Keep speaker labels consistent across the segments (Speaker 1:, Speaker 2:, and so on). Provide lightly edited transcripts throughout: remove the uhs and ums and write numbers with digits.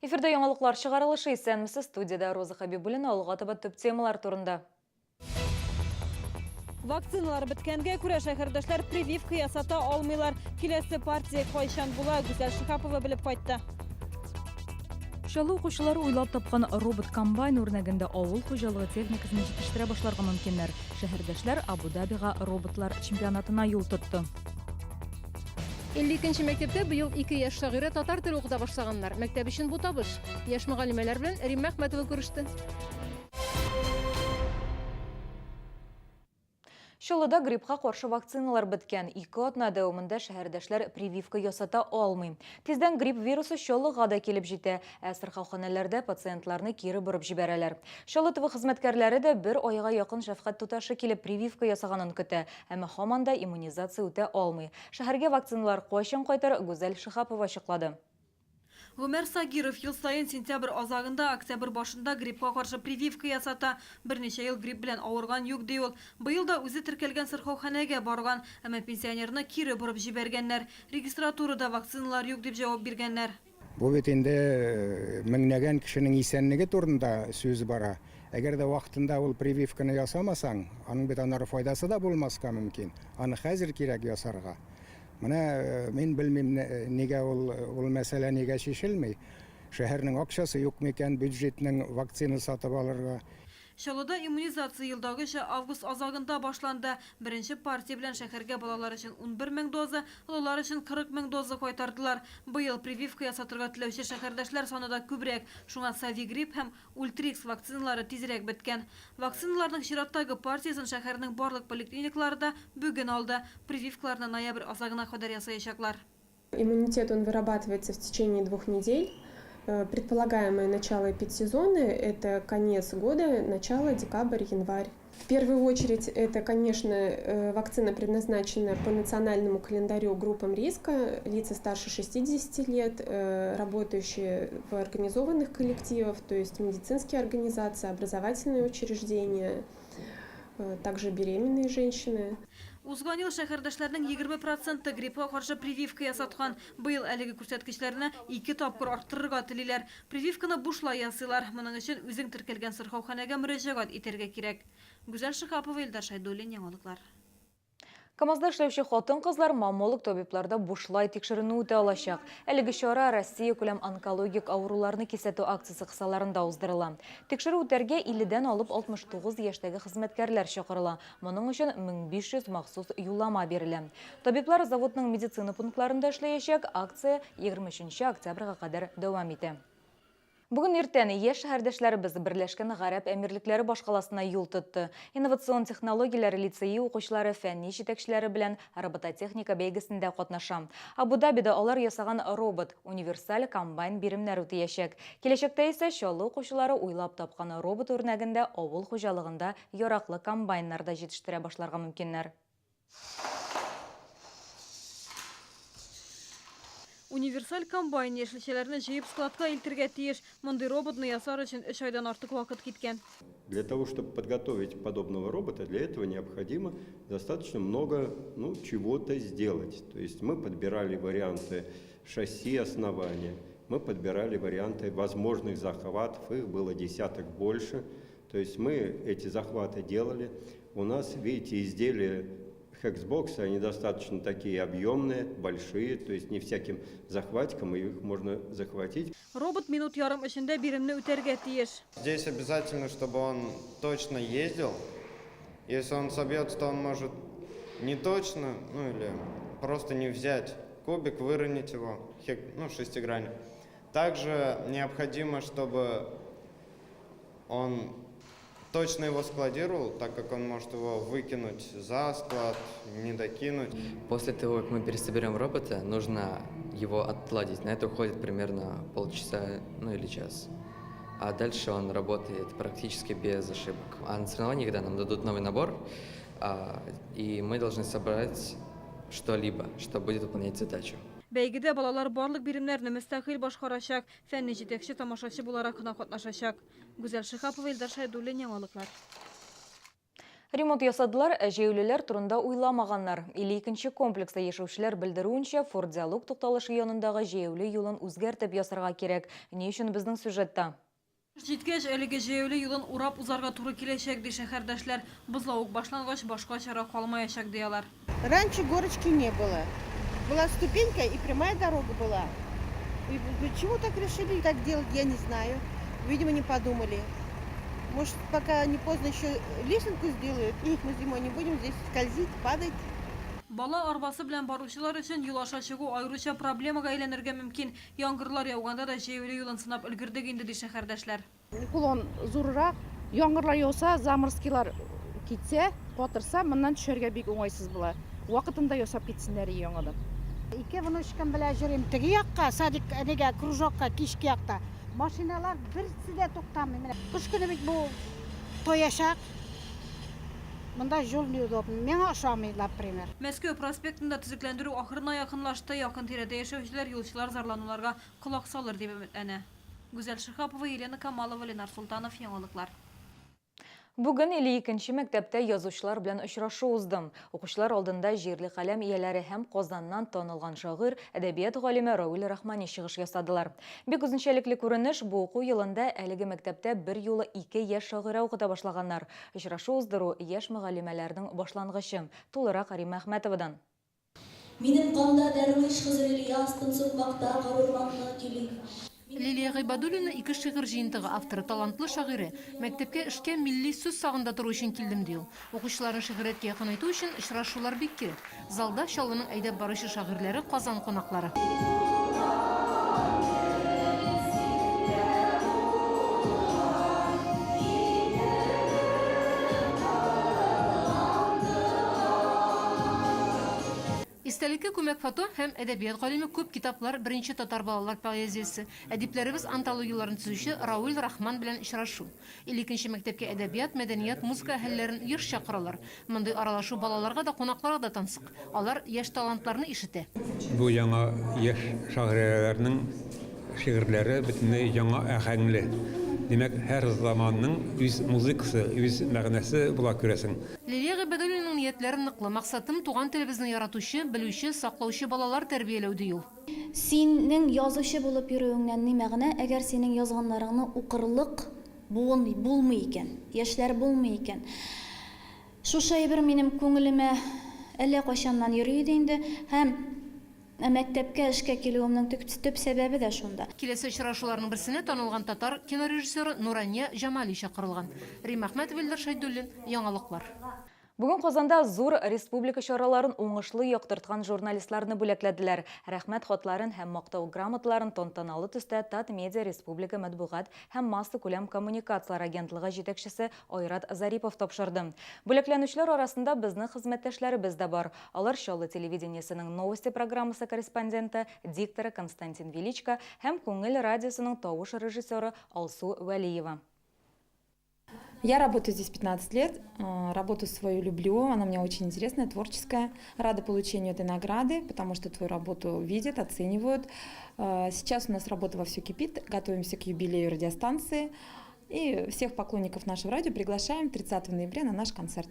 Speaker 1: Эфирда яңалыклар чыгарылышы исәнмесез студиядә Роза Хәбибуллина алга таба төп темалар турында.
Speaker 2: Вакциналар беткәнгә күрә шәһәрдәшләр прививка ясата алмыйлар. Киләсе партия кайчан була, Гүзәл Шиһапова белеп кайтты.
Speaker 1: Чаллы укучылары уйлап тапкан робот-комбайн үрнәгендә авыл хуҗалыгы техникасын җитештерә башларга мөмкиннәр. Шәһәрдәшләр Абу-Дабига роботлар чемпионатына юл тотты.
Speaker 2: 52 нче мәктәптә быел ике яшь шагыйрә татар теле укыта башлаганнар. Мәктәп өчен бу табыш. Яшь мөгаллимәләр белән Римма Әхмәтова күреште.
Speaker 1: Чаллыда гриппка каршы вакциналар беткән. Ике атна дәвамында шәһәрдәшләр прививка ясата алмый. Тиздән грипп вирусы Чаллыга да килеп җитә, ә сырхауханәләрдә пациентларны кире борып җибәрәләр. Чаллы ТВ хезмәткәрләре дә бер айга якын шәфкать туташы килеп прививка ясаганын көтә, әмма һаман да иммунизация үтә алмый. Шәһәргә вакциналар кайчан кайтыр, Гүзәл Шиһапова ачыклады.
Speaker 2: Гомәр Сагиров ел саен сентябрь азагында, октябрь башында гриппка каршы прививка ясата. Берничә ел грипп белән авырган юк, ди ул. Быел да үзе теркәлгән сырхауханәгә барган, әмма пенсионерны кире борып җибәргәннәр. Регистратурада вакциналар юк дип җавап биргәннәр.
Speaker 3: Бу бит инде меңнәгән кешенең исәнлеге турында сүз бара. Әгәр дә вакытында ул прививканы ясамасаң, аның бит аннары файдасы да булмаска мөмкин. Аны хәзер кирәк ясарга. Менә мин белмим, нигә ул, ул мәсьәлә нигә чишелми. Шәһәрнең акчасы юк микән бюджетның вакцина сатып алырга?
Speaker 2: Чаллыда иммунизация елдагыча август азагында башланды. Беренче партия белән шәһәргә балалар өчен 11 мең доза, олылар өчен 40 мең доза кайтардылар. Быел прививка ясатырга теләүче шәһәрдәшләр саны да күбрәк, шуңа Совигрипп һәм Ультрикс вакциналары тизрәк беткән. Вакциналарның чираттагы партиясен шәһәрнең барлык поликлиникалары да бүген алды. Прививкаларны ноябрь азагына кадәр ясаячаклар.
Speaker 4: Иммунитет он вырабатывается в течение двух недель. Э, предполагаемое начало эпидсезона – это конец года, начало декабрь, январь. В первую очередь, это, конечно, э, вакцина предназначена по национальному календарю группам риска, лица старше 60 лет, э, работающие в организованных коллективах, то есть медицинские организации, образовательные учреждения, э, также беременные женщины.
Speaker 2: Узган ел шәһәрдәшләрнең 20 проценты гриппка каршы прививка ясаткан. Быел әлеге күрсәткечләрне ике тапкыр арттырырга телиләр. Прививканы бушлай ясыйлар. Моның өчен үзең теркәлгән сырхауханәгә мөрәҗәгать итәргә кирәк. Гүзәл Шиһапова, Илдар Шәйдуллин, Яңалыклар.
Speaker 1: КАМАЗда эшләүче хатын-кызлар маммолог табибларда бушлай тикшеренү үтә алачак. Әлеге чара Россиякүләм онкологик авыруларны кисәтү акциясе кысаларында уздырыла. Тикшерү үтәргә 50 дән алып 69 яшьтәге хезмәткәрләр чакырыла. Моның өчен 1500 махсус юллама бирелә. Табиблар заводның медицина пунктларында эшләячәк. Акция 23 октябрьгә кадәр дәвам итә. Бүген иртән яшь шәһәрдәшләребез Берләшкән Гарәп Әмирлекләре башкаласына юл тотты. Инновацион технологияләр лицее укучылары фәнни җитәкчеләре белән робототехника бәйгесендә катнаша. Абу-Дабида алар ясаган робот, универсаль комбайн биремнәр үтәячәк. Киләчәктә исә Чаллы укучылары уйлап тапкан робот үрнәгендә авыл хуҗалыгында яраклы комбайннар да җитештерә башларга мөмкиннәр.
Speaker 2: Универсаль комбайн яшелчәләрне җыеп складка илтергә тиеш. Мондый роботны ясар өчен өч айдан артык вакыт киткән.
Speaker 5: Для того, чтобы подготовить подобного робота, для этого необходимо достаточно много, ну, чего-то сделать. То есть мы подбирали варианты шасси основания, мы подбирали варианты возможных захватов, их было десяток больше. То есть мы эти захваты делали. У нас, видите, изделия хексбокса, они достаточно такие объемные, большие, то есть не всяким захватиком их можно захватить.
Speaker 2: Робот минут ярым эчендә биремне үтәргә тиеш.
Speaker 6: Здесь обязательно, чтобы он точно ездил. Если он собьется, то он может не точно, ну или просто не взять кубик, выронить его, ну, шестигранник. Также необходимо, чтобы он точно его складировал, так как он может его выкинуть за склад, не докинуть.
Speaker 7: После того, как мы пересоберем робота, нужно его отладить. На это уходит примерно полчаса, ну или час. А дальше он работает практически без ошибок. А на соревнованиях, когда нам дадут новый набор, и мы должны собрать что-либо, что будет выполнять задачу.
Speaker 2: Бәйгедә балалар барлык биремнәрне мөстәкыйль башкарачак. Фәнни җитәкче тамашачы буларак кына катнашачак. Гүзәл Шиһапова, Илдар Шәйдуллин, Яңалыклар.
Speaker 1: Ремонт ясадылар, ә җәяүлеләр турында уйламаганнар. 52 нче комплекста яшәүчеләр белдерүенчә, Форт Диалог тукталышы янындагы җәяүле юлын үзгәртеп ясарга кирәк. Ни өчен безнең сюжетта?
Speaker 2: Кыш җиткәч, әлеге җәяүле юлын урап узарга туры киләчәк, ди шәһәрдәшләр. Бозлавык башлангач, башка чара калмаячак, ди алар.
Speaker 8: Раньше горочки не было. Была ступенька и прямая дорога была. И почему так решили так делать, я не знаю. Видимо, не подумали. Может, пока не поздно еще лесенку сделают, и мы зимой не будем здесь скользить, падать.
Speaker 2: Бала арбасы белән баручылар өчен юл аша чыгу аеруча проблемага әйләнергә мөмкин. Яңгырлар яуганда да җәяүле юлын сынап өлгердек инде, ди шәһәрдәшләр.
Speaker 9: Кулон зуррак, яңгырлар яуса, заморозкилар китсә, катырса, моннан төшәргә бик уңайсыз була. Вакытында ясап китсеннәр ие яңадан.
Speaker 10: Ике внучкам белән йөрим теге якка, садик, нигә, кружокка, кичке якта. Машиналар берсе дә туктамый. Менә кыш көне бит бу таячак. Монда җул неудобный. Миңа ошамый, например.
Speaker 2: Мәскәү проспектында төзекләндерү ахырына якынлашты. Якын-тирәдә яшәүчеләр юлчылар зарлануларга колак салыр дип өметләнә. Гүзәл Шиһапова, Елена Камалова, Ленар Солтанов, Яңалыклар.
Speaker 1: Бүген 52 нче мәктәптә язучылар белән очрашу узды. Укучылар алдында җирле каләм ияләре һәм Казаннан танылган шагыйрь, әдәбият галиме Равил Рахмани чыгыш ясадылар. Бик үзенчәлекле күренеш, бу уку елында әлеге мәктәптә берьюлы ике яшь шагыйрә укыта башлаганнар. Очрашу уздыру, яшь мөгаллимәләрнең башлангычы. Тулырак Римма Әхмәтовадан.
Speaker 11: Минем канда дәрвиш Хызыр Ильяс тын сукмакта карурманны көйли.
Speaker 2: Лилия Гыйбадуллина ике шигырь җыентыгы авторы, талантлы шагыйрә. Мәктәпкә эшкә милли сүз сагында тору өчен килдем, ди ул. Укучыларны шигърияткә якынайту өчен очрашулар бик кирәк. Залда, Чаллының әйдәп баручы шагыйрьләре, Казан кунаклары. Истәлеккә күмәк фото һәм әдәбият галиме, күп китаплар, беренче татар балалар поэзиясе, әдипләребез антологияләрен төзүче Рауил Рахман белән очрашу. 52 нче мәктәпкә әдәбият, мәдәният, музыка әһелләрен еш чакыралар. Мондый аралашу балаларга да, кунакларга да тансык. Алар яшь талантларны ишетә.
Speaker 12: Бу яңа яшь шагыйрәләрнең шигырьләре бөтенләй яңа аһәңле. Димәк, һәр заманның үз музыкасы, үз мәгънәсе була, күрәсең.
Speaker 2: Лилия Гыйбадуллинаның ниятләре ныклы. Максатым, туган телебезне яратучы, белүче, саклаучы балалар тәрбияләү, ди ул.
Speaker 11: Синең язучы булып йөрүеңнән ни мәгънә, әгәр синең язганнарыңны укырлык буын булмый икән, яшьләр булмый икән. Шушы әйбер минем күңелемә әллә кайчаннан йөри иде инде һәм мәктәпкә эшкә килүемнең төп сәбәбе дә шунда.
Speaker 2: Киләсе очрашуларның берсенә танылган татар кинорежиссеры Нурания Җамали чакырылган. Римма Әхмәтова, Илдар Шәйдуллин, Яңалыклар.
Speaker 1: Бүген Казанда зур республика чараларын уңышлы яктырткан журналистларны бүләкләделәр. Рәхмәт хатларын һәм Мактау грамоталарын тантаналы төстә Татмедиа республика матбугат һәм массакүләм коммуникацияләр агентлыгы җитәкчесе Айрат Зарипов тапшырды. Бүләкләнүчеләр арасында безнең хезмәттәшләребез дә бар. Алар Чаллы телевидениесенең Новости программасы корреспонденты, дикторы Константин Величко һәм Күңел радиосының тавыш режиссеры Алсу Вәлиева.
Speaker 13: Я работаю здесь 15 лет, работу свою люблю, она мне очень интересная, творческая. Рада получению этой награды, потому что твою работу видят, оценивают. Сейчас у нас работа вовсю кипит, готовимся к юбилею радиостанции. И всех поклонников нашего радио приглашаем 30 ноября на наш концерт.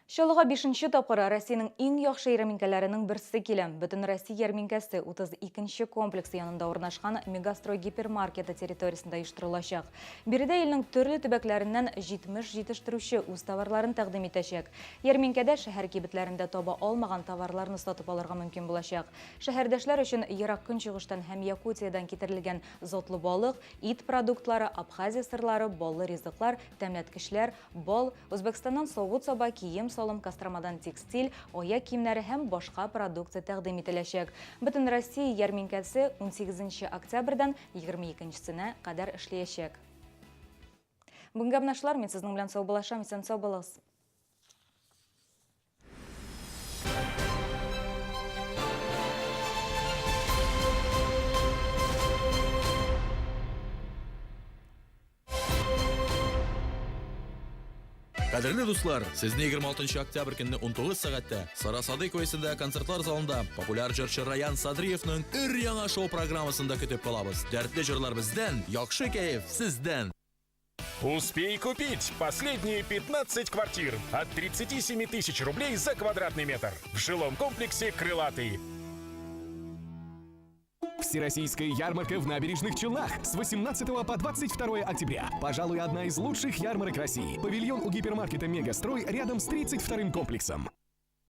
Speaker 1: Чаллыга бишенче тапкыр Россиянең иң яхшы ярминкәләренең берсе килә. Бөтенроссия ярминкәсе 32 нче комплекс янында урнашкан Мегастрой гипермаркеты территориясендә оештырылачак. Биредә илнең төрле төбәкләреннән 70 җитештерүче үз товарларын тәкъдим итәчәк. Ярминкәдә шәһәр кибетләрендә таба алмаган товарларны сатып алырга мөмкин булачак. Шәһәрдәшләр өчен Ерак Көнчыгыштан һәм Якутиядән китерелгән затлы балык, ит продуктлары, Абхазия сырлары, баллы ризыклар, тәмләткечләр, бал, Үзбәкстаннан савыт-саба, кием-салым, Костромадан текстиль, аяк киемнәре һәм башка продукция тәкъдим ителәчәк. Бөтенроссия ярминкәсе унсигезенче октябрьдән егерме икенчесенә кадәр эшләячәк. Бүгенгә менә шулар, мин сезнең белән саубуллашам, исән-сау булыгыз.
Speaker 14: Кадерле дуслар, сезне 26 октябрь көнне 19 сәгатьтә Сара Садыйкова исемендәге концертлар залында популяр җырчы Раян Садриевның өр-яңа шоу программасында көтеп калабыз. Дәртле җырлар бездән, яхшы кәеф сездән.
Speaker 15: Успей купить последние 15 квартир от 37 тысяч рублей за квадратный метр в жилом комплексе «Крылатый».
Speaker 16: Всероссийская ярмарка в Набережных Челнах с 18 по 22 октября. Пожалуй, одна из лучших ярмарок России. Павильон у гипермаркета «Мегастрой» рядом с 32-м комплексом.